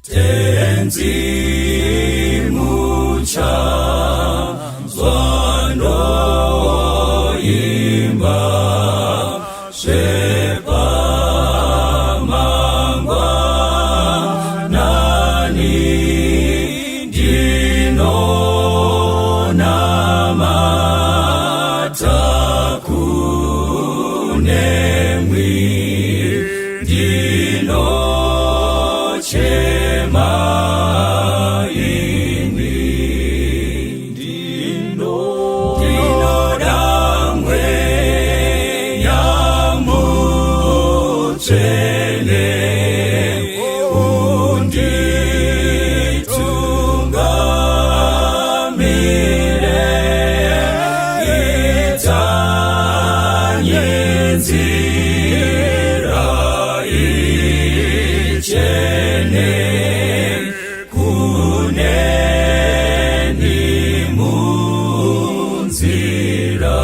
Tenzi muchanzwa ndoimba zvepamangwanani ndinonamata kunemwi ndinochema ini ndinoda mweya mutsvene unditungamire itanye nzira ichene kuneni munzira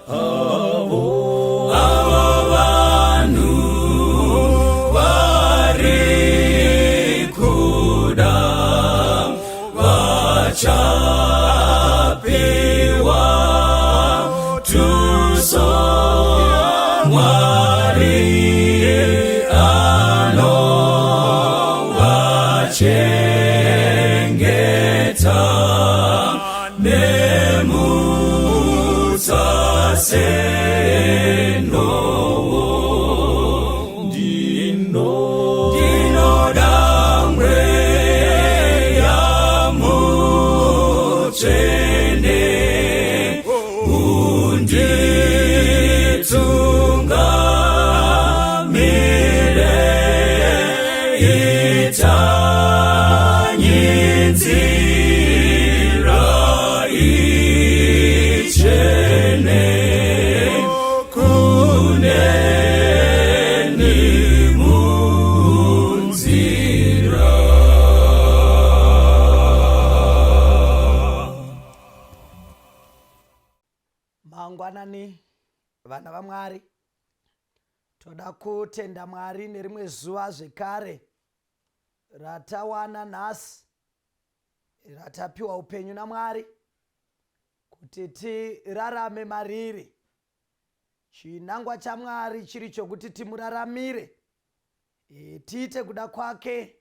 avo vanhu vari kuda vachapiwa tuso Mwari anovachengeta nemutsa senowo ndinoda mweya mutsvene unditungamire itanye nzira ichene kuneni munzira. Mangwanani vana vaMwari, toda kutenda Mwari nerimwe zuva zvekare ratawana nhasi ratapiwa upenyu naMwari kuti tirarame mariri. Chinangwa chaMwari chiri chokuti timuraramire, e, tiite kuda kwake,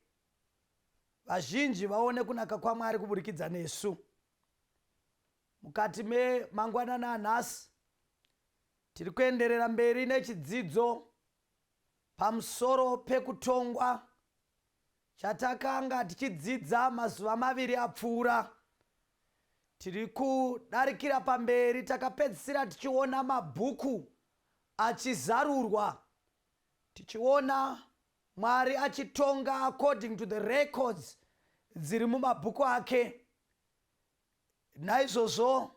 vazhinji vaone kunaka kwaMwari kuburikidza nesu. Mukati memangwanani anhasi tiri kuenderera mberi nechidzidzo pamusoro pekutongwa chatakanga tichidzidza mazuva maviri apfuura. Tiri kudarikira pamberi takapedzisira tichiona mabhuku achizarurwa, tichiona Mwari achitonga according to the records dziri mumabhuku ake. Naizvozvo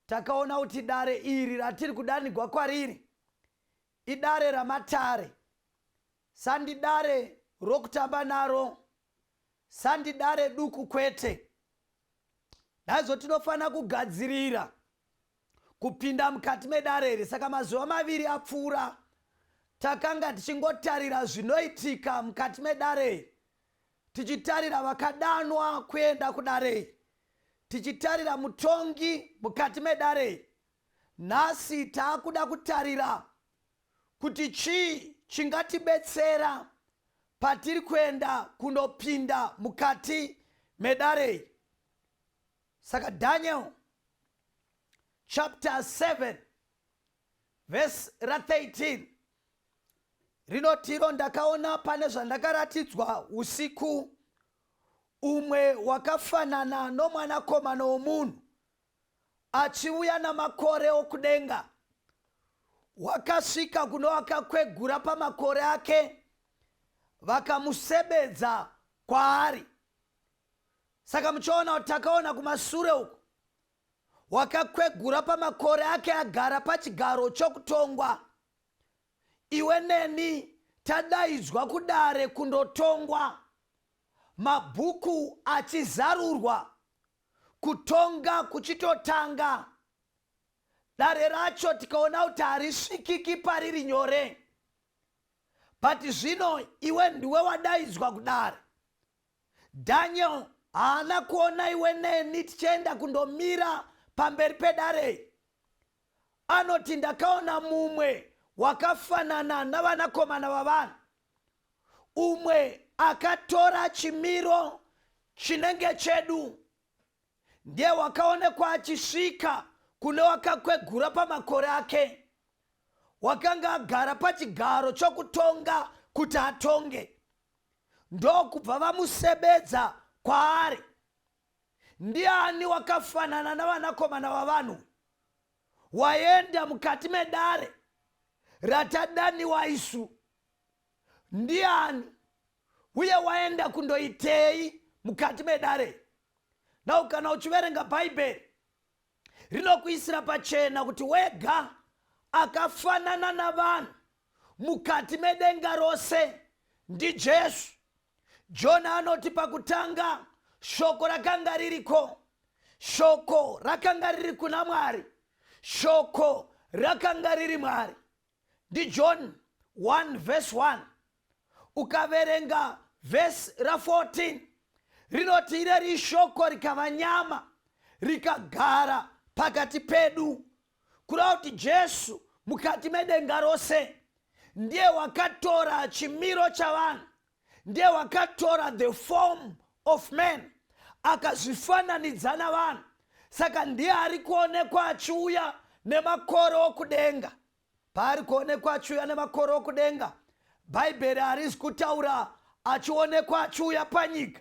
takaona kuti dare iri ratiri kudanigwa kwariri idare ramatare, sandi dare rokutamba naro, sandi dare duku kwete. Naizvo tinofanira kugadzirira kupinda mukati medare iri. Saka mazuva maviri apfuura takanga tichingotarira zvinoitika mukati medare iri, tichitarira vakadanwa kuenda kudare iri, tichitarira mutongi mukati medare iri. Nhasi taakuda kutarira kuti chii chingatibetsera patiri kuenda kunopinda mukati medare iri. Saka Daniel chapter 7 vhesi ra13 rinotiro, ndakaona pane zvandakaratidzwa usiku umwe wakafanana nomwanakomana womunhu achiuya namakore okudenga, wakasvika kuno akakwegura pamakore ake, vakamusebedza kwaari. Saka muchiona kuti takaona kumasure uku wakakwegura pamakore ake agara pachigaro chokutongwa. Iwe neni tadaidzwa kudare kundotongwa, mabhuku achizarurwa, kutonga kuchitotanga. Dare racho tikaona kuti harisvikiki pariri nyore. But zvino iwe ndiwe wadaidzwa kudare. Daniel haana kuona iwe neni tichienda kundomira pamberi pedare. Anoti ndakaona mumwe wakafanana navanakomana vavanhu, umwe akatora chimiro chinenge chedu, ndiye wakaonekwa achisvika kune wakakwegura pamakore ake, wakanga agara pachigaro chokutonga kuti atonge, ndokubva vamusebedza kwaari. Ndiani wakafanana navanakomana vavanhu waenda mukati medare ratadaniwa isu? Ndiani uye waenda kundoitei mukati medare? Now kana uchiverenga Bhaibheri rinokuisira pachena kuti wega akafanana navanhu mukati medenga rose ndiJesu. Jona anoti pakutanga shoko rakanga ririko, shoko rakanga riri kuna Mwari, shoko rakanga riri Mwari. NdiJohn 1 verse 1. Ukaverenga vhesi ra14 rinoti ireri shoko rikava nyama rikagara pakati pedu, kureva kuti Jesu mukati medenga rose ndiye wakatora chimiro chavanhu, ndiye wakatora the form of man, akazvifananidza navanhu. Saka ndiye ari kuonekwa achiuya nemakore okudenga. Paari kuonekwa achiuya nemakore okudenga, Bhaibheri harisi kutaura achionekwa achiuya panyika,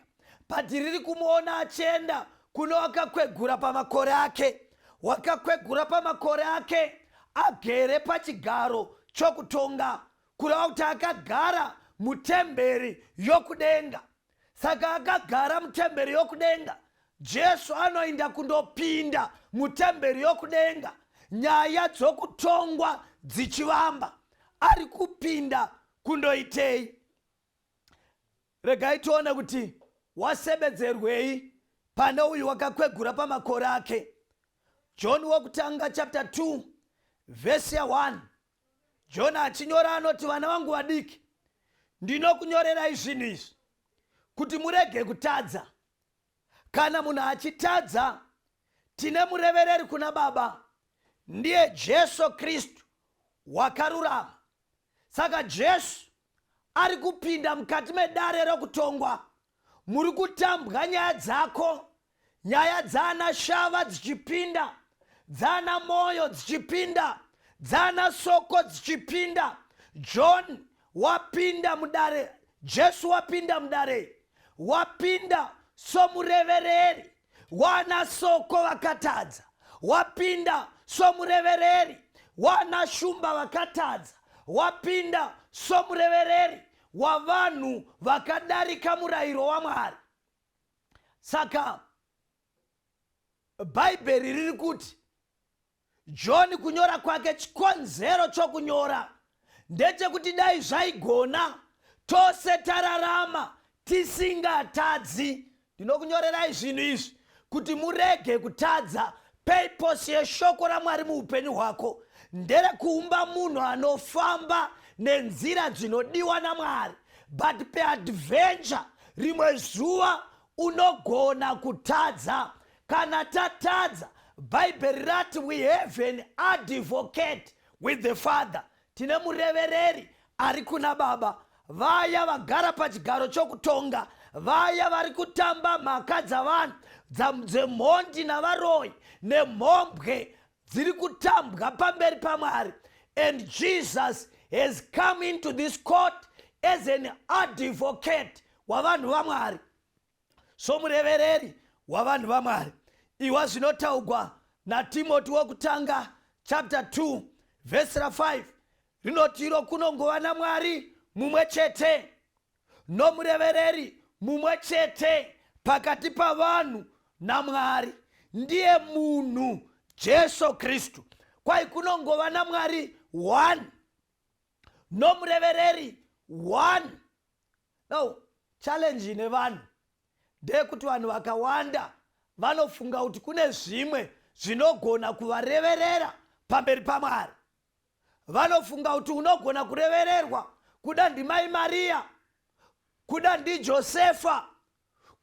but riri kumuona achienda kune wakakwegura pamakore ake, wakakwegura pamakore ake agere pachigaro chokutonga, kureva kuti akagara mutemberi yokudenga. Saka akagara mutemberi yokudenga, Jesu anoenda kundopinda mutemberi yokudenga, nyaya dzokutongwa dzichivamba. Ari kupinda kundoitei? Regai tione kuti wasebedzerwei pane uyu wakakwegura pamakore ake. John wokutanga chapter 2 vhesi ya1, John achinyora anoti, vana vangu vadiki, ndinokunyorerai zvinhu izvi kuti murege kutadza. Kana munhu achitadza, tine murevereri kuna Baba, ndiye Jesu Kristu wakarurama. Saka Jesu ari kupinda mukati medare rokutongwa, muri kutambwa nyaya dzako, nyaya dzaana Shava dzichipinda, dzaana Moyo dzichipinda, dzaana Soko dzichipinda. John wapinda mudare, Jesu wapinda mudare, wapinda somurevereri wana Soko vakatadza, wapinda somurevereri wana Shumba vakatadza, wapinda somurevereri wavanhu vakadarika murayiro waMwari. Saka Bhaibheri riri kuti John kunyora kwake, chikonzero chokunyora ndechekuti dai zvaigona tose tararama tisingatadzi. Ndinokunyorerai zvinhu izvi kuti murege kutadza. Purpose yeshoko raMwari muupenyu hwako nderekuumba munhu anofamba nenzira dzinodiwa naMwari, but peadventure rimwe zuva unogona kutadza. Kana tatadza, Bhaibheri rati we have an advocate with the Father, tine murevereri ari kuna Baba. Vaya vagara pachigaro chokutonga, vaya vari kutamba mhaka dzavanhu dzemhondi navaroyi nemhombwe dziri kutambwa pamberi paMwari, and Jesus has come into this court as an advocate wavanhu vaMwari, somurevereri wavanhu vaMwari. Iwa zvinotaugwa naTimoti wokutanga chapter 2 vhesi ra5 rinoti iro kunongova naMwari mumwe chete nomurevereri mumwe chete pakati pavanhu naMwari, ndiye munhu Jesu Kristu. Kwai kunongova naMwari 1 nomurevereri 1. Now challenge ine vanhu ndeyekuti vanhu vakawanda vanofunga kuti kune zvimwe zvinogona kuvareverera pamberi paMwari. Vanofunga kuti unogona kurevererwa. Kuda ndimai Mariya, kuda ndiJosefa,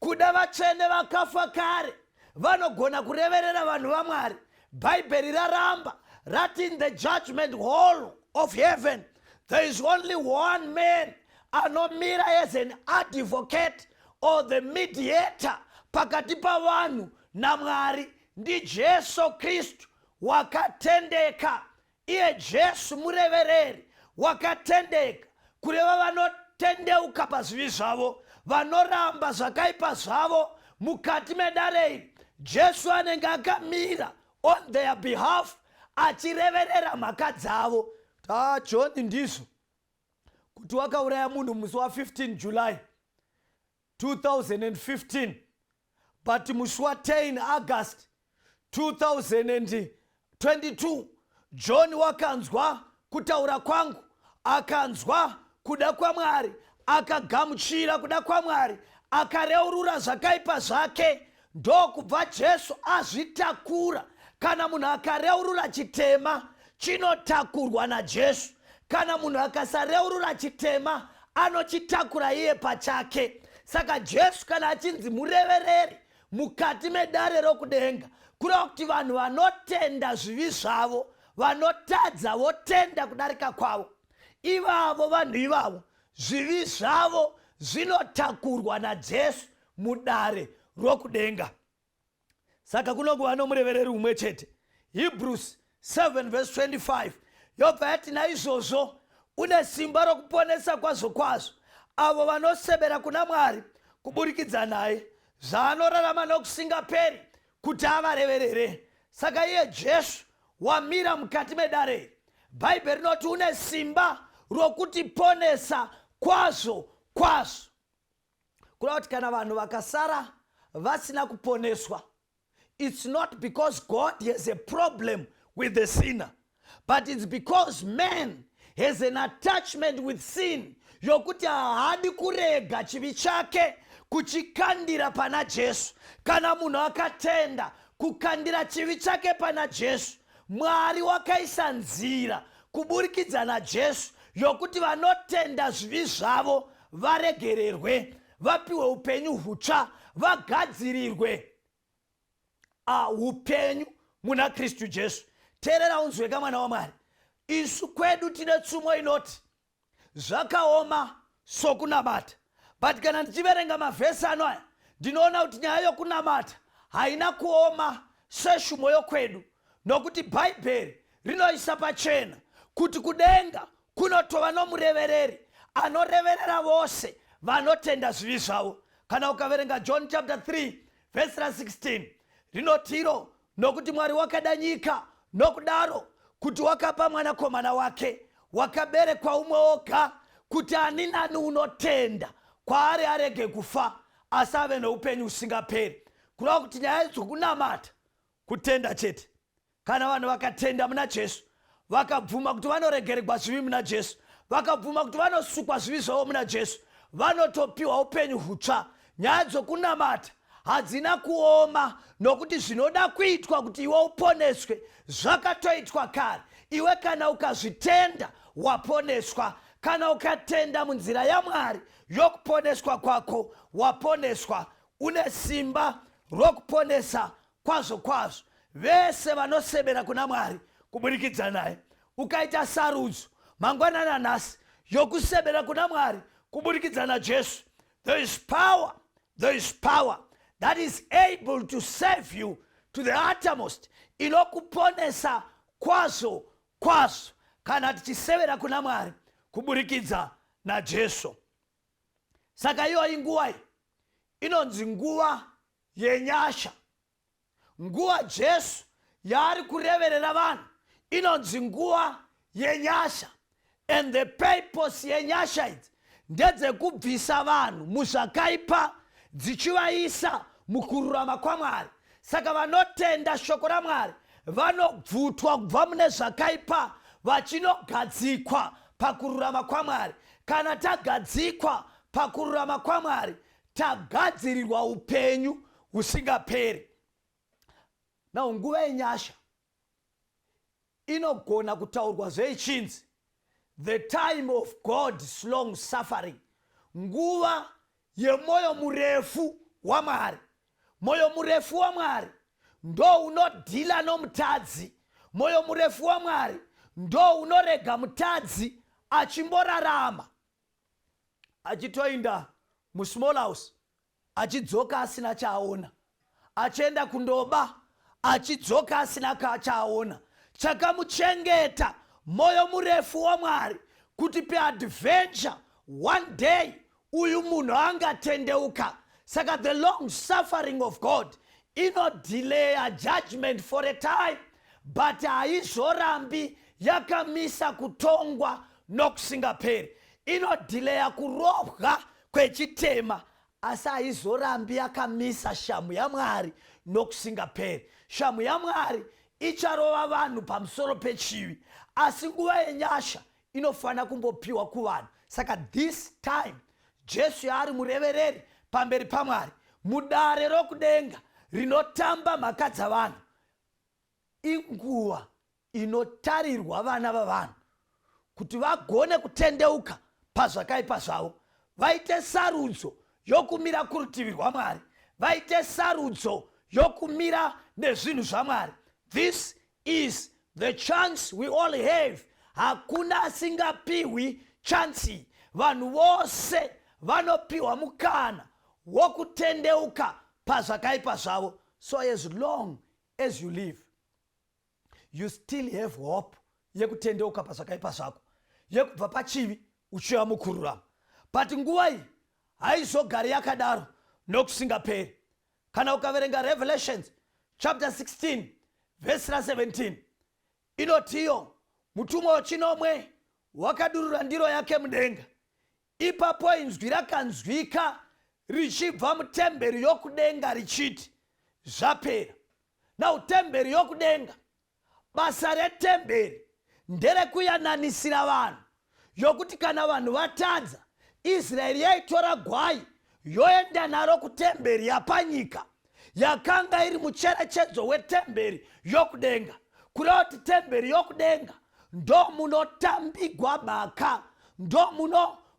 kuda vatsvene vakafa kare vanogona kureverera vanhu vaMwari. Bhaibheri raramba, rati in the judgment hall of heaven there is only one man anomira as an advocate or the mediator pakati pavanhu naMwari, ndiJesu Kristu wakatendeka. Iye Jesu murevereri wakatendeka, kureva vanotendeuka pazvivi zvavo, vanoramba zvakaipa zvavo. Mukati medare iri Jesu anenge akamira on their behalf achireverera mhaka dzavo. Ta John, ndizvo kuti wakauraya munhu musi wa15 July 2015, but musi wa10 August 2022 John wakanzwa kutaura kwangu, akanzwa kuda kwaMwari, akagamuchira kuda kwaMwari, akareurura zvakaipa zvake, ndokubva Jesu azvitakura. Kana munhu akareurura chitema, chinotakurwa naJesu. Kana munhu akasareurura chitema, anochitakura iye pachake. Saka Jesu kana achinzi murevereri mukati medare rokudenga, kureva kuti vanhu vanotenda zvivi zvavo, vanotadza votenda kudarika kwavo, ivavo vanhu ivavo zvivi zvavo zvinotakurwa naJesu mudare rokudenga. Saka kunongova nomurevereri umwe chete. Hebrews 7 verse 25 yobva yati, "Naizvozvo une simba rokuponesa kwazvo kwazvo avo vanosebera kuna Mwari kuburikidza naye, zvaanorarama nokusingaperi kuti avareverere." Saka iye Jesu wamira mukati medare iri, Bhaibheri rinoti une simba rokutiponesa kwazvo kwazvo. Kureva kuti kana vanhu vakasara vasina kuponeswa, it's not because God has a problem with the sinner, but it's because man has an attachment with sin yokuti haadi kurega chivi chake kuchikandira pana Jesu. Kana munhu akatenda kukandira chivi chake pana Jesu, Mwari wakaisa nzira kuburikidza naJesu yokuti vanotenda zvivi zvavo varegererwe, vapiwe upenyu hutsva, vagadzirirwe upenyu muna Kristu Jesu. Teerera unzweka, mwana waMwari. Isu kwedu tine tsumo inoti zvakaoma sokunamata, but kana ndichiverenga mavhesi ano aya, ndinoona kuti nyaya yokunamata haina kuoma seshumo yokwedu, nokuti Bhaibheri rinoisa pachena kuti kudenga kunotova nomurevereri anoreverera vose vanotenda zvivi zvavo. Kana ukaverenga John chapter 3 vhesi ra16, rinotiro, "Nokuti Mwari wakada nyika nokudaro, kuti wakapa mwanakomana wake wakaberekwa umwe oga, kuti ani nani unotenda kwaari arege kufa, asi ave noupenyu husingaperi." Kureva kuti nyaya dzokunamata kutenda chete. Kana vanhu vakatenda muna Jesu, vakabvuma kuti vanoregeregwa zvivi muna Jesu, vakabvuma kuti vanosukwa zvivi zvavo muna Jesu, vanotopiwa upenyu hutsva. Nyaya dzokunamata hadzina kuoma, nokuti zvinoda kuitwa kuti iwe uponeswe zvakatoitwa kare. Iwe kana ukazvitenda, waponeswa. Kana ukatenda munzira yaMwari yokuponeswa kwako, waponeswa. Une simba rokuponesa kwazvo kwazvo vese vanosebera kuna Mwari kuburikidza naye. Ukaita sarudzo mangwanani anhasi yokusebera kuna Mwari kuburikidza naJesu, there is power, there is power that is able to save you to the uttermost, inokuponesa kwazvo kwazvo kana tichisevera kuna Mwari kuburikidza naJesu. Saka iyo inguva iyi inonzi nguva yenyasha. Nguva Jesu yaari kureverera vanhu inonzi nguva yenyasha, and the purpose yenyasha idzi ndedzekubvisa vanhu muzvakaipa dzichivaisa mukururama kwaMwari. Saka vanotenda shoko raMwari vanobvutwa kubva mune zvakaipa vachinogadzikwa pakururama kwaMwari. Kana tagadzikwa pakururama kwaMwari, tagadzirirwa upenyu husingaperi. Now, nguva yenyasha inogona kutaurwa zveichinzi The time of God's long suffering, nguva yemwoyo murefu waMwari. Mwoyo murefu waMwari ndo unodhila nomutadzi. Mwoyo murefu waMwari ndo unorega mutadzi achimborarama, achitoinda musmall house, achidzoka asina chaaona, achienda kundoba, achidzoka asina chaaona. Chakamuchengeta mwoyo murefu waMwari, kuti peadventure one day uyu munhu angatendeuka. Saka the long suffering of God inodelaya judgment for a time, but haizorambi yakamisa kutongwa nokusingaperi. Inodelaya kurobwa kwechitema, asi haizorambi yakamisa shamu yaMwari nokusingaperi. Shamu yaMwari icharova vanhu pamusoro pechivi, asi nguva yenyasha inofanira kumbopiwa kuvanhu. Saka this time Jesu yaari murevereri pamberi paMwari mudare rokudenga rinotamba mhaka dzavanhu, inguva inotarirwa vana vavanhu kuti vagone kutendeuka pazvakaipa zvavo, vaite sarudzo yokumira kurutivi rwaMwari, vaite sarudzo yokumira nezvinhu zvaMwari. This is the chance we all have. Hakuna asingapiwi chance. Vanhu vose vanopiwa mukana wokutendeuka pazvakaipa zvavo. So as long as you live, you still have hope yekutendeuka pazvakaipa zvako, yekubva pachivi uchiuya mukururama. But nguva iyi haizogari yakadaro nokusingaperi. Kana ukaverenga Revelations chapter 16 vhesi ra17, inotiyo, "Mutumwa wechinomwe wakadurura ndiro yake mudenga. Ipapo inzwi rakanzwika richibva mutemberi yokudenga richiti, 'Zvapera.'" Now, temberi yokudenga, basa retemberi nderekuyananisira vanhu, yokuti kana vanhu vatadza, Israeri yaitora gwai yoenda naro kutemberi yapanyika yakanga iri mucherechedzo wetemberi yokudenga. Kureva kuti temberi yokudenga ndo munotambigwa mhaka, ndo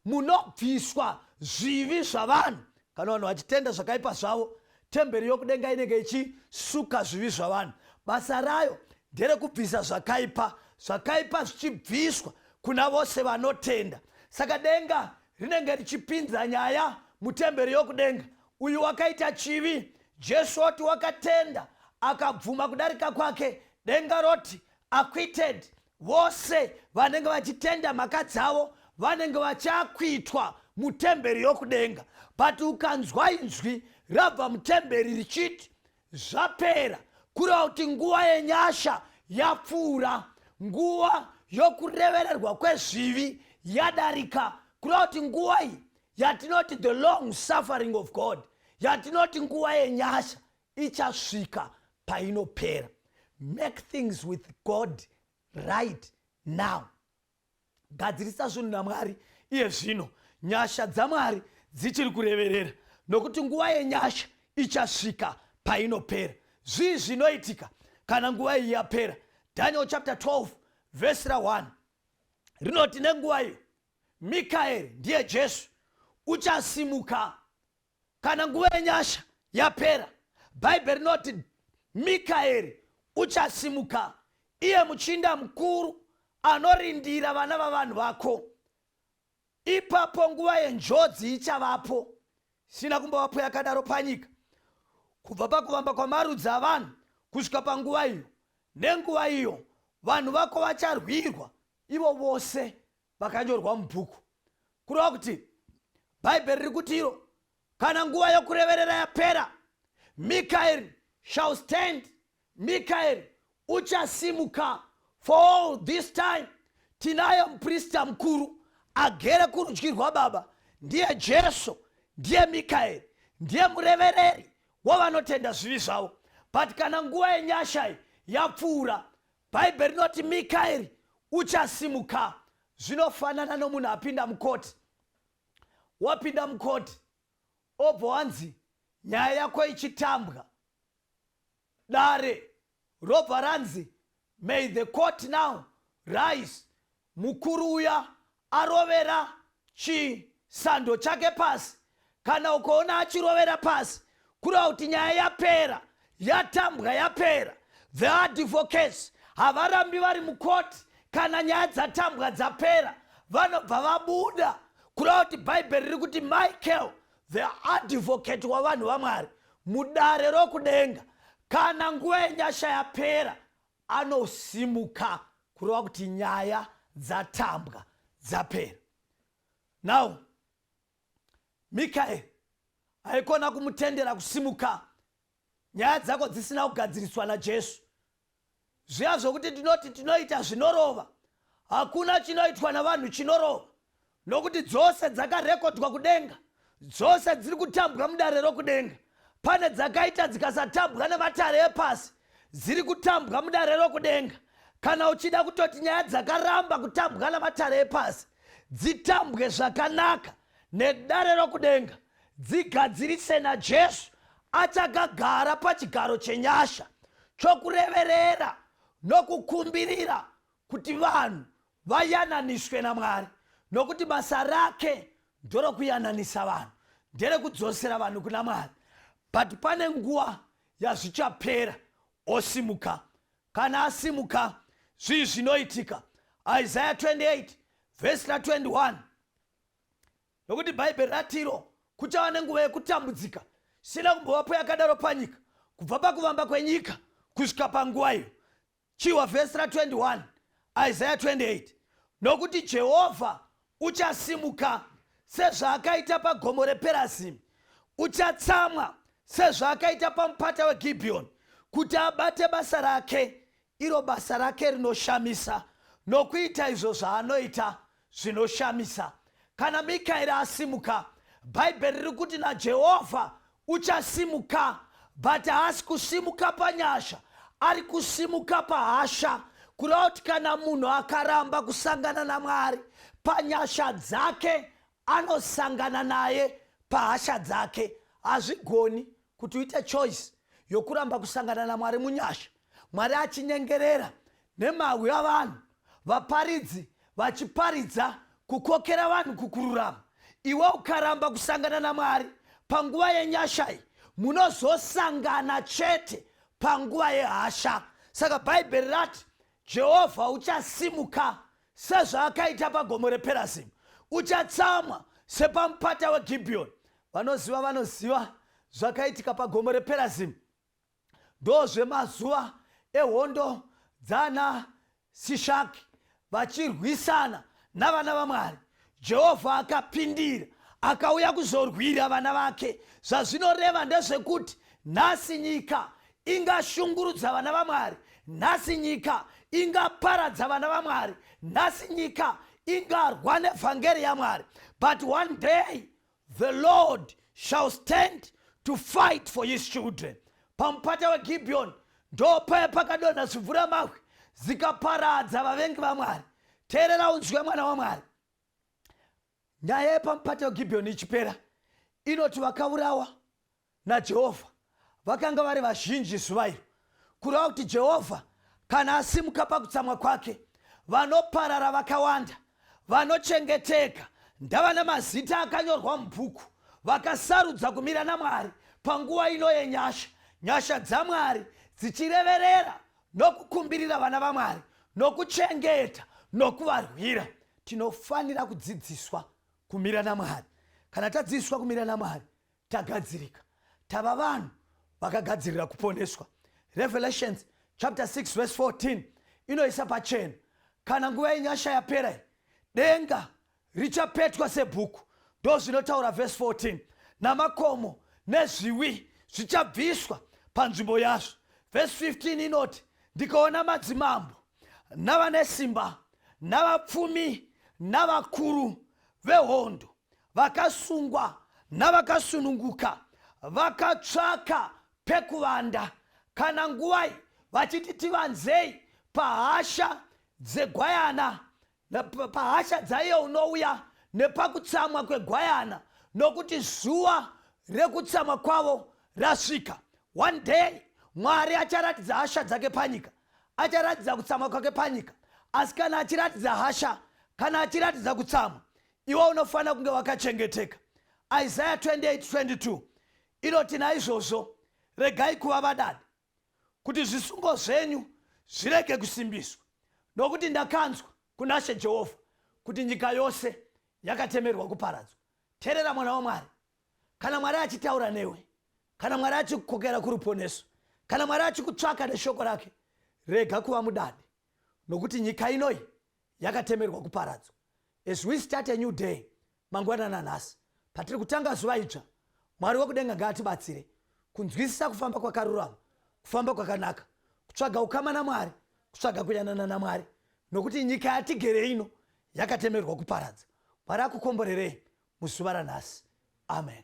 munobviswa zvivi zvavanhu. Kana vanhu vachitenda zvakaipa zvavo, temberi yokudenga inenge ichisuka zvivi zvavanhu. Basa rayo nderekubvisa zvakaipa, zvakaipa zvichibviswa kuna vose vanotenda. Saka denga rinenge richipinza nyaya mutemberi yokudenga. Uyu wakaita chivi, Jesu oti wakatenda akabvuma kudarika kwake, denga roti acquitted. Vose vanenge vachitenda mhaka dzavo vanenge vachiacquittwa mutemberi yokudenga. But ukanzwa inzwi rabva mutemberi richiti, "Zvapera," kureva kuti nguva yenyasha yapfuura, nguva yokurevererwa kwezvivi yadarika. Kureva kuti nguva iyi yatinoti the long suffering of God, yatinoti nguva yenyasha, ichasvika painopera. Make things with God right now. Gadzirisa zvinhu naMwari iye zvino, nyasha dzaMwari dzichiri kureverera, nokuti nguva yenyasha ichasvika painopera. Zvii zvinoitika kana nguva iyi yapera? Daniel chapter 12 vhesi ra1 rinoti, "Nenguva iyo Mikaeri," ndiye Jesu, "uchasimuka." Kana nguva yenyasha yapera, Bhaibheri rinoti Mikaeri uchasimuka, iye muchinda mukuru anorindira vana vavanhu vako. Ipapo nguva yenjodzi ichavapo, isina kumbovapo yakadaro panyika kubva pakuvamba kwamarudzi avanhu kusvika panguva iyo. Nenguva iyo vanhu vako vacharwirwa, ivo vose vakanyorwa mubhuku. Kureva kuti Bhaibheri riri kuti iro kana nguva yokureverera yapera, Mikaeri shall stand, Mikaeri uchasimuka. For all this time tinaye muprista mukuru agere kurudyi rwaBaba, ndiye Jesu, ndiye Mikaeri, ndiye murevereri wavanotenda zvivi zvavo. But kana nguva yenyasha iyi yapfuura, Bhaibheri rinoti Mikaeri uchasimuka. Zvinofanana nomunhu apinda mukoti. Wapinda mukoti, obva wanzi nyaya yako ichitambwa, dare robva ranzi, "May the court now rise." Mukuru uya arovera chisando chake pasi. Kana ukaona achirovera pasi, kureva kuti nyaya yapera, yatambwa, yapera. The advocates havarambi vari mukoti. Kana nyaya dzatambwa dzapera, vanobva vabuda. Kureva kuti Bhaibheri riri kuti Michael, the advocate wavanhu vaMwari mudare rokudenga, kana nguva yenyasha yapera, anosimuka, kureva kuti nyaya dzatambwa dzapera. Now Mikaeri haikona kumutendera kusimuka nyaya dzako dzisina kugadziriswa naJesu. Zviya zvokuti tinoti tinoita zvinorova, hakuna chinoitwa navanhu chinorova, nokuti dzose dzakarekodwa kudenga, dzose dziri kutambwa mudare rokudenga. Pane dzakaita dzikasatambwa nematare epasi, dziri kutambwa mudare rokudenga. Kana uchida kutoti nyaya dzakaramba kutambwa namatare epasi dzitambwe zvakanaka nedare rokudenga, dzigadzirise naJesu achakagara pachigaro chenyasha chokureverera nokukumbirira kuti vanhu vayananiswe naMwari, nokuti basa rake ndorokuyananisa vanhu, nderekudzosera vanhu kuna Mwari. But pane nguva yazvichapera, osimuka. Kana asimuka, zvii zvinoitika? Isaya 28 vhesi ra21, nokuti Bhaibheri ratiro kuchava nenguva yekutambudzika sina kumbovapo yakadaro panyika kubva pakuvamba kwenyika kusvika panguva iyo. Chiwa vhesi ra21, Isaya 28: Nokuti Jehovha uchasimuka sezvaakaita pagomo rePerazimi, uchatsamwa sezvaakaita pamupata weGibhiyoni, kuti abate basa rake, iro basa rake rinoshamisa, nokuita izvo zvaanoita zvinoshamisa. Kana Mikaeri asimuka, Bhaibheri riri kuti naJehovha uchasimuka, but haasi kusimuka panyasha, ari kusimuka pahasha. Kureva kuti kana munhu akaramba kusangana naMwari panyasha dzake, anosangana naye pahasha dzake. Hazvigoni kuti uite choice yokuramba kusangana naMwari munyasha, Mwari achinyengerera nemahwi avanhu, vaparidzi vachiparidza kukokera vanhu kukururama, iwe ukaramba kusangana naMwari panguva yenyasha iyi, munozosangana chete panguva yehasha. Saka Bhaibheri rati Jehovha uchasimuka sezvaakaita pagomo rePerazimu, uchatsamwa sepamupata weGibhiyoni. Vanoziva vanoziva zvakaitika pagomo rePerazimu, ndozvemazuva ehondo dzana Sishaki vachirwisana navana vaMwari. Jehovha akapindira, akauya kuzorwira vana vake. Zvazvinoreva ndezvekuti nhasi nyika ingashungurudza vana vaMwari, nhasi nyika ingaparadza vana vaMwari, nhasi nyika ingarwa nevhangeri yaMwari, but one day the Lord shall stand to fight for his children. Pamupata weGibhiyoni ndopaya pakadonha zvimvuramahwe zikaparadza vavengi vaMwari. Teerera unzwe, mwana waMwari. Nyaya yepamupata weGibhiyoni ichipera, inoti vakaurawa naJehovha vakanga vari vazhinji zuva iro. Kureva kuti Jehovha kana asimuka pakutsamwa kwake, vanoparara vakawanda, vanochengeteka ndava namazita akanyorwa mubhuku, vakasarudza kumira naMwari panguva ino yenyasha, nyasha dzaMwari dzichireverera nokukumbirira vana vaMwari, nokuchengeta nokuvarwira. Tinofanira kudzidziswa kumira naMwari. Kana tadzidziswa kumira naMwari, tagadzirika, tava vanhu vakagadzirira kuponeswa. Revelations chapter 6 verse 14 inoisa pachena: kana nguva yenyasha yapera iyi, denga richapetwa sebhuku, ndo zvinotaura verse 14, namakomo nezviwi zvichabviswa panzvimbo yazvo. Verse 15 inoti, Ndikaona madzimambo navane simba navapfumi navakuru vehondo, vakasungwa navakasununguka, vakatsvaka pekuvanda kana nguvai, vachiti, Tivanzei pahasha dzegwayana, pahasha dzaiye unouya, nepakutsamwa kwegwayana, nokuti zuva rekutsamwa kwavo rasvika. One day Mwari acharatidza hasha dzake panyika, acharatidza kutsamwa kwake panyika. Asi kana achiratidza hasha Kana achiratidza kutsamwa, iwe unofanira kunge wakachengeteka. Isaya 28:22 inoti, naizvozvo regai kuva vadadi, kuti zvisungo zvenyu zvirege kusimbiswa, nokuti ndakanzwa kunaShe Jehovha kuti nyika yose yakatemerwa kuparadzwa. Teerera, mwana waMwari, kana Mwari achitaura newe, kana Mwari achikukokera kuruponeso, kana Mwari achikutsvaka neshoko rake, rega kuva mudadi, nokuti nyika inoi yakatemerwa kuparadzwa. As we start a new day mangwanana nhasi, patiri kutanga zuva idzva, Mwari wekudenga ngaatibatsire kunzwisisa kufamba kwakarurama, kufamba kwakanaka, kutsvaga ukama naMwari, kutsvaga kuyanana naMwari, nokuti nyika yatigere ino yakatemerwa kuparadza. Mwari akukomborerei muzuva ranhasi. Amen.